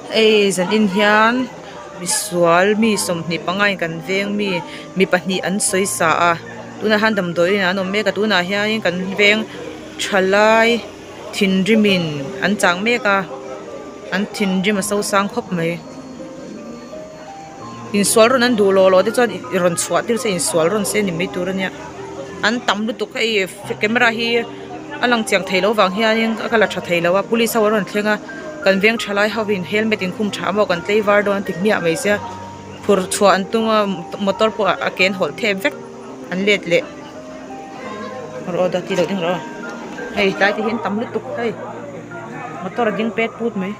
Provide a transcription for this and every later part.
Hei zan in hian misual mi 25 in kan veng mi mi pahnih an sawi sa a tunah hian damdawiin ah an awm mek a tunah hianin kan veng thalai thinrim in an chang mek a an thinrim a sosang khawp mai insual rawn an duh lawh lawh te chuan rawn chhuah tir se insual rawn se ni mai tur ania an tam lutuk hei camera hi a lang chiang thei loh vang hianin a la tha thei lo a police ho an rawn thleng a kan veng thalai ho in helmet in khum tha maw kan tlei var dawn an ti hmiah mai sia phur chhuah an tum a motor pawh a ke an hawlh thep vek an let leh rawh aw tih loh ding rawh aw hei tlai te hian tam lutuk hei motor a ding pet put mai.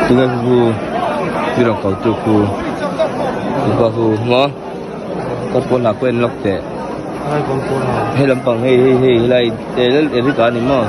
Tunge khu mi rawn ko tu khu mipa khu maw ka pawn ah pawh en lawk teh he lampang hei hei hei helai Eric a ni maw.